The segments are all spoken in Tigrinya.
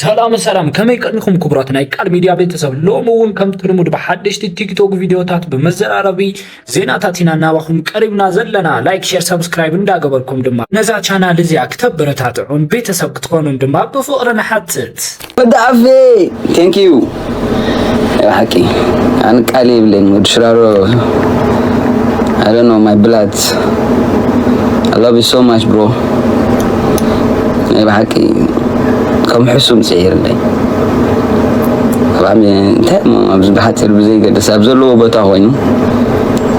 ሰላም ሰላም፣ ከመይ ቀኒኹም ክቡራት ናይ ቃል ሚድያ ቤተሰብ? ሎሚ እውን ከምቲ ልሙድ ብሓደሽቲ ቲክቶክ ቪድዮታት ብመዘራረቢ ዜናታት ኢና ናባኹም ቀሪብና ዘለና። ላይክ፣ ሼር፣ ሰብስክራይብ እንዳገበርኩም ድማ ነዛ ቻናል እዚኣ ክተበረታትዑን ቤተሰብ ክትኾኑን ድማ ብፍቕሪ ንሓትት። ወዲ ኣፌ፣ thank you። ብሓቂ ኣነ ቃል የብለይን። ወዲ ሽራሮ፣ I don't know, my blood. I love you so much, bro. ናይ ብሓቂ ከም ሕሱም ጽዒርለይ። ኣብ ኣሜ-፣ እንታይ እሞ ኣብዚ ብሓጺር ብዘይገድስ ኣብ ዘለዎ ቦታ ኮይኑ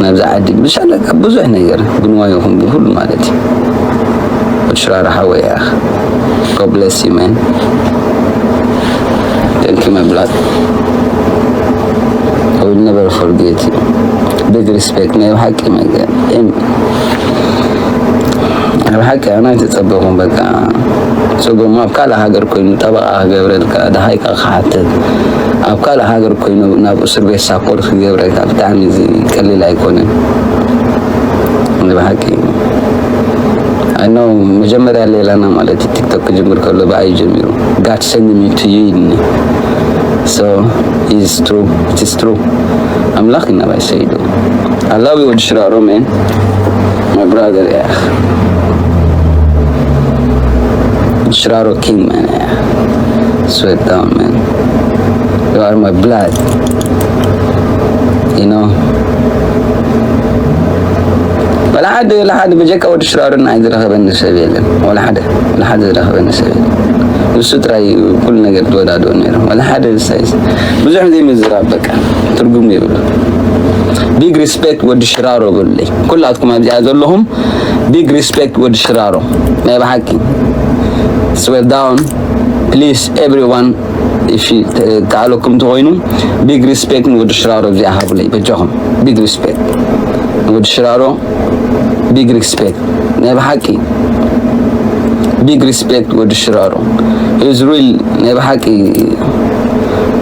ናብዚ ዓዲ ብሻለካ ብዙሕ ነገር ብንዋይ ይኹን ብኹሉ ማለት እዩ። ወዲ ሽራሮ ሓወይ ኢኻ። God bless you, man. Thank you, my blood. I will never forget you. Big respect. ናይ ብሓቂ መገ-፣ እም-፣ ናይ ብሓቂ ኣነ ኣይተጸበኹም። በቃ፣ ጽጉም ኣብ ካልእ ሃገር ኮይኑ ጠበቓ ክገብረልካ፣ ደሃይካ ክሓትት፣ ኣብ ካልእ ሃገር ኮይኑ ናብ እስር ቤት ሳፖርት ክገብረልካ ብጣዕሚ እዚ ቀሊል ኣይኮነን። ናይ ብሓቂ I know መጀመርያ ሌላና ማለት እዩ፣ ቲክቶክ ክጅምር ከሎ ብኣይ ጀሚሩ። God send me to you ኢልኒ። So it's true, it's true. ኣምላኽ እዩ ናባይ ሰይዱ። I love you ወዲ ሽራሮ፣ man. My brother, yeah. ሽራሮ king, man, yeah. Swear down, man. You are my blood. You know? ወላ ሓደ፣ ወላ ሓደ ብጀካ ወዲ ሽራሮ ንዓይ ዝረኸበኒ ሰብ የለን። ወላ ሓደ፣ ወላ ሓደ ዝረኸበኒ ሰብ የለን። ንሱ ጥራይ እዩ ኩሉ ነገር ዝወዳድኦ ነይሩ። ወላ ሓደ ሳይዝ ብዙሕ ዘይምዝራብ በቃ ትርጉም የብሉ። Big respect ወዲ ሽራሮ በሉለይ። ኩላትኩም ኣብዚኣ ዘለኹም big respect ወዲ ሽራሮ። ናይ ብሓቂ swear down please everyone. እሺ፣ ተ-፣ ተኣለኩም ተኾይኑ big respect ንወዲ ሽራሮ እዚኣ ሃቡለይ በጃኹም። Big respect ንወዲ ሽራሮ፣ big respect ናይ ብሓቂ፣ big respect ወዲ ሽራሮ። Israel ናይ ብሓቂ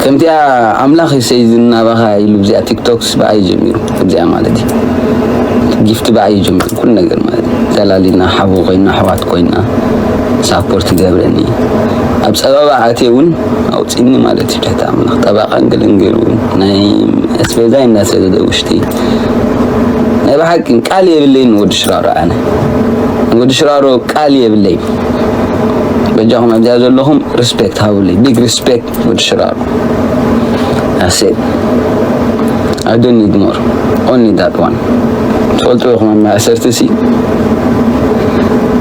ከምቲኣ ኣምላኽ ይሰይ ዝናባኻ ኢሉ እዚኣ ቲክቶክስ ብኣይ ጀሚሩ። እዚኣ ማለት እዩ። ጊፍቲ ብኣይ ጀሚሩ ኩሉ ነገር ማለት እዩ። ተላሊና ሓቡ ኮይና ኣሕዋት ኮይና ሳፖርት ይገብረኒ። ኣብ ጸበባ ኣትየ እውን ኣውጺኒ ማለት እዩ። ትሕቲ ኣምላኽ ጠባቓን ገለን ገይሩ ናይ ኣስቤዛ እናሰደደ ውሽጢ ናይ ብሓቂ ቃል የብለይን ንወዲ ሽራሮ ኣነ። ንወዲ ሽራሮ ቃል የብለይን። በጃኹም ኣብዚኣ ዘለኹም ሪስፔክት ሃቡለይ። ቢግ ሪስፔክት ወዲ ሽራሮ። That's it. I don't need more. Only that one. ትፈልጡ ኢኹም ኣብ ማእሰርቲ ሲ፣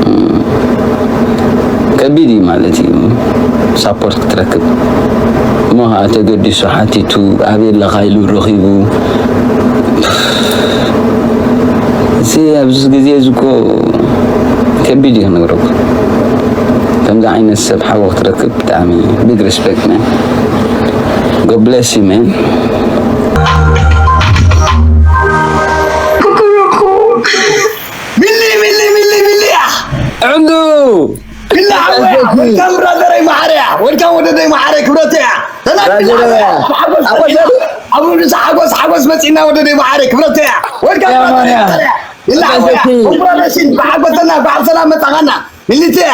እም፣ ከቢድ እዩ ማለት እዩ። ሳፖርት ክትረክብ እሞ ኸዓ ተገዲሱ ሓቲቱ ኣበይ ኣለኻ ኢሉ ረኺቡ። እዚ ኣብዚ ግዜ እዚ እኮ ከቢድ እዩ ክነግረኩም። ከምዚ ዓይነት ሰብ ሓው ክትረክብ ብጣዕሚ ቢግ ሪስፔክት፣ ማን። God bless you, man. ሚሊ፣ ሚሊ፣ ሚሊ፣ ሚሊ፣ ያ። ዕንዱ። ሚሊ፣ ሓወያ። ወልካም ብራዘረይ፣ ማዓረያ። ወልካም ወደደይ፣ ማዓረይ፣ ክብረተያ። ሰላም፣ ሚሊ፣ ብራዘረያ። ሓወያ። ሓጎስ፣ ሓጎስ፣ ሓጎስ መጺና፣ ወደደይ፣ ማዓረይ፣ ክብረተያ። ወልካም ያ፣ ብራዘረይ፣ ማርያ። ማዓረያ። ሚሊ፣ ሓወያ። ሓጎስ፣ ኮንግራቹሌሽን፣ ብሓጎሰና፣ ብዓብ ሰላም መጻኻና። ሚሊተያ።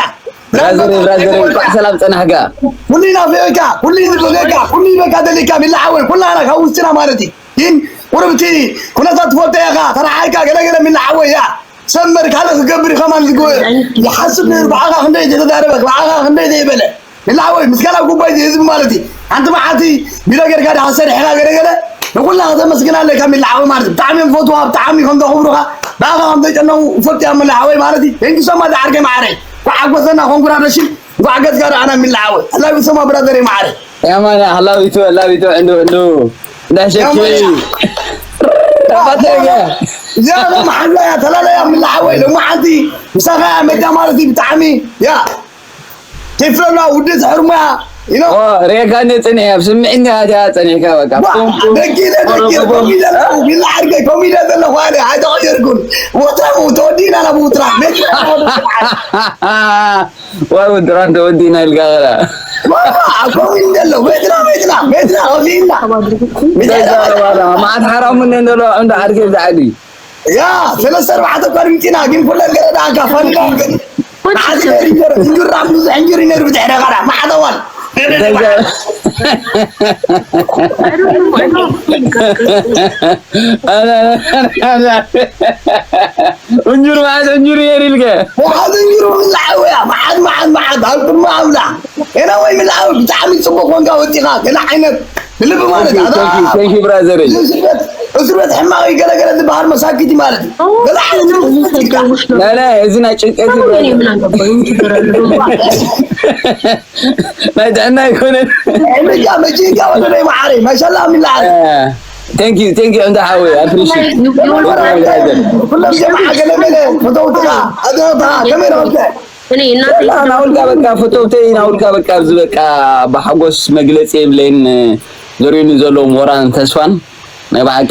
ብራዘር፣ ብራዘር፣ እንኳዕ ሰላም ጸናሕካ። ኩሉ ይናፍቀካ፣ ኩሉ ይዝክረካ፣ ኩሉ ይበካ ደሊካ፣ ሚሊ ሓወይ፣ ኩላና ካብ ውሽጥና ማለት እዩ። ግን ቁሩብ እቲ ኩነታት ትፈልጦ ኢኻ፣ ተረሓይካ ገለ ገለ ሚሊ ሓወይ፣ ያ። ሰመር ካልእ ክገብር እዩ ከማን ዝግ-፣ ይሓስብ ነይሩ፣ ብዓኻ ክንደይ ዘይተዛረበ፣ ብዓኻ ክንደይ ዘይበለ። ሚሊ ሓወይ፣ ምስጋና ጉባኤ ህዝቢ ማለት እዩ። ሓንቲ መዓልቲ ቢሮ ጌርካ ዲኻ ሰሪሕኻ ገለ ገለ፣ ንኹላ ከተመስግና ኣለካ ሚሊ ሓወይ ማለት እዩ። ብጣዕሚ እዮም ዝፈትዉኻ፣ ብጣዕሚ ከም ዘኽብሩኻ፣ ብኣኻ ከም ዘይጨነቑ ይፈልጡ እዮም ሚሊ ሓወይ ማለት እዩ። Thank you so much ዓርከይ ማዓረይ። እንኳዕ ሓጎሰና፣ ኮንግራቹሌሽን። እንኳዕ ገጽካ ረኣና ሚሊ ሓወይ። I love you so much ብራዘር ማዓረይ። ያማን፣ I love you too, I love you too፣ ዕንዱ፣ ዕንዱ። እንዳሸኪ። ያማን። ተፋተገ። ያ፣ ያ፣ መሓላ ያ፣ ተላላ ያ ሚሊ ሓወይ። ሎማዓንቲ ምሳኻ ያ መዳ ማለት እዩ ብጣዕሚ። ያ። ቴፍሎና ውድት ሕርሙያ፣ you know? ኦ፣ ሬጋ እንደ ጽንሕ፣ ኣብ ስምዒት እንደ ኣትያ ጸኒሕካ በቃ። ዋ፣ ፑም፣ ፑም። ደጊ ኢለ፣ ደጊ ኢለ፣ ኮሚደ ኣለኹ፣ ቢላ ዓርከይ፣ ኮሚደ ዘለኹ ኣነ፣ ኣይተቐየርኩን። ወትራ፣ ተወዲእና ናብ ውትራ፣ ሜትራ፣ ወደ ሰብዓይ። ዋይ፣ ውትራ ተወዲእና ኢልካ ኸላ። ዋ፣ ዋ፣ ኮሚደ ኣሎ፣ ሜትራ፣ ሜትራ፣ ሜትራ፣ ወዲእና። ሜትራ፣ ሜትራ። መዓት ሓራሙ እንደ ኣሎ፣ እንደ ዓርከይ ብዛዕዲ። ያ፣ ሰለስተ ኣርባዕተ እኳ ድምፂና፣ ግን ኩለን ገረዳ ኣካፋሊና፣ ግን መዓዝ ነይሩ እንጀራ፣ እንጀራ ብዙሕ እንጀራ ነይሩ ብድሕረ ኸዳ፣ መዓዝ እዋን። እንጁር ማለት እንጁር የር ኢልከ። መዓት እንጅሩ ምልዓው እያ። መዓት፣ መዓት፣ መዓት። ኣብ ቅድሚ ኣምላኽ። ኤና ወይ ምልዓው ብጣዕሚ ጽቡቕ ኮንካ ወጺኻ። ገለ ዓይነት ብልቢ ማለት እዩ። ኣታ፣ thank you, thank you, brother። እዚ እስር ቤት፣ እስር ቤት ሕማቕ እዩ፣ ገለ ገለ ዝበሃል መሳኪት እዩ ማለት እዩ። ገለ ዓይነት ናይ፣ ናይ፣ እዚ ናይ ጭንቀት እዩ፣ brother። ናይ ጥዕና ኣይኮነን። ሕምጃ መጂንካ ወደ ናይ መዓረይ፣ ማሻላ ሚላ። Thank you, thank you፣ እንዳ ሓወይ፣ I appreciate። ኩሎም ጀማዓ ገለ ገለ ፈተውትኻ፣ ኣጆኻ፣ ከመይ ረኸብከ? እኔ እናቴ ላ፣ ናውልካ በቃ፣ ፈተውተይ፣ ናውልካ በቃ፣ ኣብዚ በቃ፣ ብሓጎስ መግለጺ የብለይን፣ ዘርእዩኒ ዘለዉ ሞራን ተስፋን፣ ናይ ብሓቂ፣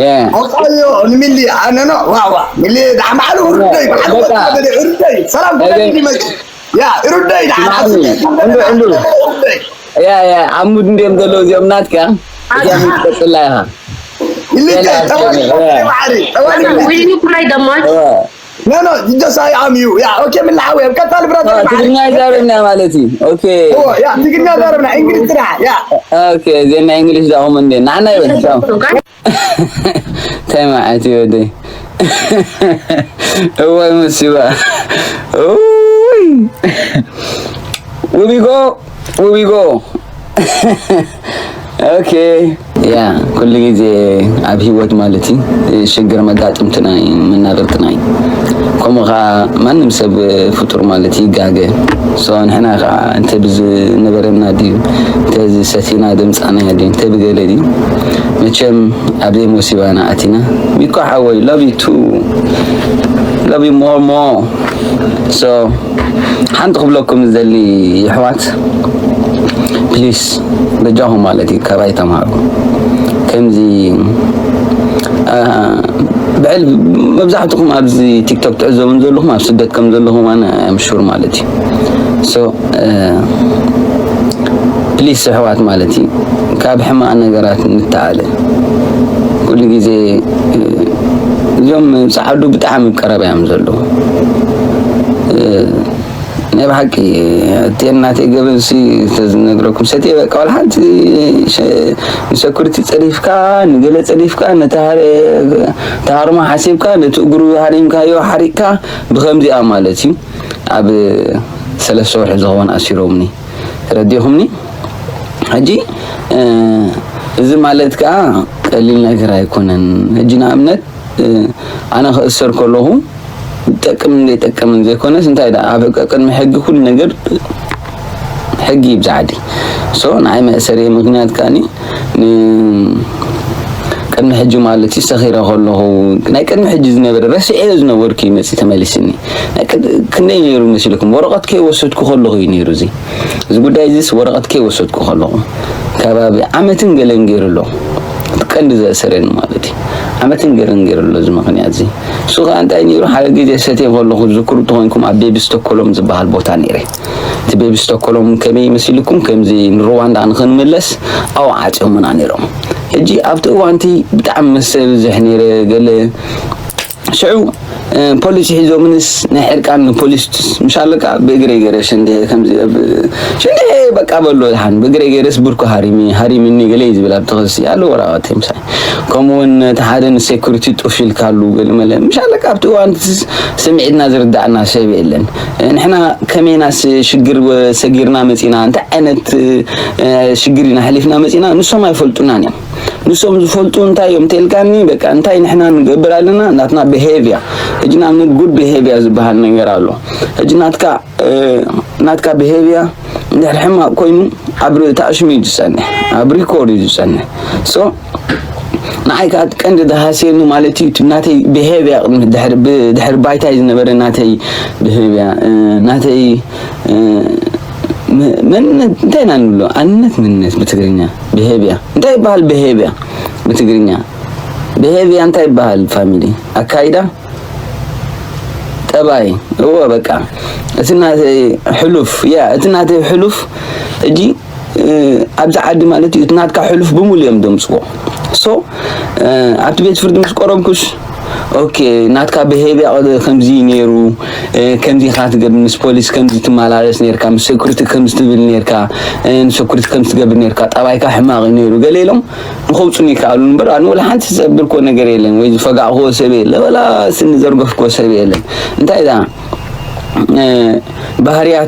የ። ኣውቃዮ፣ ንሚሊ፣ ኣነ ኖ፣ ዋ፣ ዋ፣ ሚሊ፣ ደሓን በዓል፣ ውርደይ፣ በዓል፣ በቃ። ወጣ፣ ውርደይ፣ ሰላም፣ ነገ ክለኒ፣ መጭ። ያ፣ ሩደይ፣ ደሓን፣ ስማዕኒ፣ ሓስብ፣ እንዱ፣ እንዱ። ሩደይ። ያ፣ ያ፣ ዓሙድ እንዲዮም ዘለዉ እዚኦም ናትካ፣ እዚኦም ትቀጽላ ኢኻ። ይልቀ፣ ያ፣ ጠዋሊ፣ ያ። ባሕሪ፣ ጠዋሊ። Will you cry that much? ያ። No, no, just I am you. ያ፣ ኦኬ፣ ምን ለዓው፣ ቀጣል ብራዘር፣ ኦ፣ ባሕሪ። ትግርኛ ይዛረብና ማለት እዩ። ኦኬ። ኦ፣ ያ፣ ትግርኛ ዛረብና፣ እንግሊዝ ጥራሕ፣ ያ። ኦኬ፣ ዜና እንግሊዝ ዳኹም እንዴ? ንዓና ይበል፣ ቻው። Okay. እንታይ መዓት እዩ ወደይ? እዋይ መሲባ። ኡይ። ውቢጎ፣ ውቢጎ። ኦኬ። ያ፣ ኩሉ ግዜ ኣብ ህይወት ማለት እዩ፣ ሽግር መጋጥምትና እዩ፣ መናብርትና እዩ። ከምኡ ኸዓ ማንም ሰብ ፍጡር ማለት ይጋገ። So፣ ንሕና ኸዓ እንተ ብዝነበረና ድዩ፣ እንተ ዝሰቲና ደምጻና ድዩ፣ እንተ ብገለ ድዩ፣ መቸም ኣብ ዘይሞሲባና ኣቲና። ሚኮ ሓወይ፣ love you too። Love you more, more። So፣ ሓንቲ ክብለኩም ዝደሊ የሕዋት፣ please፣ በጃኹም ማለት እዩ፣ ካባይ ተምሃሩ። ከምዚ፣ አ፣ ብዕል-፣ መብዛሕትኹም ኣብዚ ቲክቶክ ትዕዘቡን ዘለኹም ኣብ ስደት ከም ዘለኹም ኣነ I'm sure ማለት እዩ። So፣ እ፣ ፕሊስ ኣሕዋት ማለት እዩ፣ ካብ ሕማቕ ነገራት ንተዓለ። ኩሉ ግዜ፣ እ፣ እዞም ጻዓዱ ብጣዕሚ ኣብ ቀረባ እዮም ዘለዉ። እ፣ ናይ ብሓቂ፣ እቲ ናተይ ገበንሲ ተዝነግረኩም ሰትየ በቃ፣ ዋላ ሓንቲ ሸ-፣ ንሰኩሪቲ ጸሪፍካ፣ ንገለ ጸሪፍካ፣ ነቲ ሃረ-፣ ተሃርሞ ሓሲብካ፣ ነቲ እግሩ ሃሪምካዮ ሓሪቕካ፣ ብኸምዚኣ ማለት እዩ። ኣብ ሰለስተ ወርሒ ዝኸውን ኣሲሮምኒ። ተረዲኹምኒ? ሕጂ፣ እ፣ እዚ ማለት ከኣ ቀሊል ነገር ኣይኮነን። ሕጂ ንኣብነት፣ እ፣ ኣነ ክእሰር ከለኹ፣ ዝጠቅምን ዘይጠቅምን ዘይኮነስ፣ እንታይ ደኣ፣ ኣብ ሕቀ-፣ ቅድሚ ሕጊ ኩሉ ነገር ሕጊ ይብዛዕዲ። So፣ ንዓይ መእሰሪ ምኽንያት ከኣኒ፣ ን-፣ ቅድሚ ሕጂ ማለት እዩ፣ ሰኺረ ከለኹ፣ ናይ ቅድሚ ሕጂ ዝነበረ፣ ረሲዐዮ ዝነበርኩ እዩ መፂኡ ተመሊስኒ። ናይ ቅድ-፣ ክንደይ ነይሩ መሲልኩም? ወረቐት ከይወሰድኩ ከለኹ እዩ ነይሩ እዚ። እዚ ጉዳይ እዚስ ወረቐት ከይወሰድኩ ከለኹ፣ ከባቢ ዓመትን ገለን ገይሩ ኣሎ። እቲ ቀንዲ ዘእሰረኒ ማለት እዩ። ዓመትን ገለን ገይሩ ኣሎ እዚ ምኽንያት እዚ። እሱ ኸዓ እንታይ ነይሩ? ሓደ ግዜ ሰትየ ከለኹ ዝክሩ ተኾይንኩም ኣብ ቤቢ ስቶኮሎም ዝበሃል ቦታ ነይረ። እቲ ቤቢ ስቶኮሎም ከመይ መሲልኩም? ከምዚ ንሩዋንዳ ንኽንምለስ ኣብኡ ዓጽዮምና ነይሮም። ሕጂ ኣብቲ እዋንቲ ብጣዕሚ መስተ የብዝሕ ነይረ፣ ገለ ሽዑ፣ እ፣ ፖሊስ ሒዞምንስ ናይ ሕርቃን ንፖሊስ ምሽ ኣለካ ብእግረይ ገይረ ሸንዲየ ከምዚ ኣብ ሸንዲየ በቃ በሎ ድሓን ብእግረይ ገይረስ ብርኩ ሃሪሚ፣ ሃሪምኒ ገለ እዩ ዝብል ኣብቲ ክሲ ኣሎ ወረቐተይ ምሳይ። ከምኡ እውን እቲ ሓደ ንሴኩሪቲ ጡፍ ኢልካሉ ገለ መለ። ምሽ ኣለካ ኣብቲ እዋን እቲ ስምዒትና ዝርዳእና ሰብ የለን። ንሕና ከመይናስ ሽግር ወ-፣ ሰጊርና መጺና፣ እንታይ ዓይነት፣ እ፣ ሽግር ኢና ሓሊፍና መጺና ንሶም ኣይፈልጡናን እዮም። ንሶም ዝፈልጡ እንታይ እዮም ተልካኒ፣ በቃ እንታይ ንሕና ንገብር ኣለና፣ ናትና ብሄቪያ። ሕጂ ንኣብነት ጉድ ብሄቪያ ዝበሃል ነገር ኣሎ። ሕጂ ናትካ፣ እ፣ ናትካ ብሄቪያ እንድሕር ሕማቕ ኮይኑ ኣብ ር-፣ ታእሽሙ እዩ ዝጸንሕ፣ ኣብ ሪኮርድ እዩ ዝጸንሕ። So፣ ንዓይ ከኣ ቀንዲ ዝሃስየኒ ማለት እዩ፣ እቲ ናተይ ብሄቪያ ቅድሚ ድሕሪ፣ ብ-፣ ድሕሪ ባይታይ ዝነበረ ናተይ ብሄቪያ፣ እ፣ ናተይ፣ እ፣ መ-፣ መንነት እንታይ ኢና ንብሎ? ኣንነት መንነት ብትግርኛ፣ ብሄቪያ። እንታይ ይበሃል ብሄቪያ ብትግርኛ? ብሄቪያ እንታይ ይበሃል ፋሚሊ? ኣካይዳ? ጠባይ? እወ፣ በቃ። እቲ ናተይ ሕሉፍ፣ ያ፣ እቲ ናተይ ሕሉፍ፣ ሕጂ፣ እ፣ ኣብዚ ዓዲ ማለት እዩ፣ እቲ ናትካ ሕሉፍ ብምሉእ እዮም ደምጽዎ። So፣ እ፣ ኣብቲ ቤት ፍርዲ ምስ ቀረብኩስ፣ ኦኬ፣ ናትካ ብሄብያ ከምዚ ነይሩ፣ ከምዚ ኢኻ ትገብር፣ ምስ ፖሊስ ከምዚ ትመላለስ ነርካ፣ ምስ ሴኩሪቲ ከምዚ ትብል ነርካ፣ ንሴኩሪቲ ከምዚ ትገብር ነርካ፣ ጠባይካ ሕማቕ እዩ ነይሩ፣ ገለ ኢሎም ንኸውፁኒ ይከኣሉ እምበር ኣነ ወላ ሓንቲ ዘብልኮ ነገር የለን ወይ ዝፈጋዕክዎ ሰብ የለ ወላ ስኒ ዘርገፍክዎ ሰብ የለን። እንታይ ዳ ባህርያት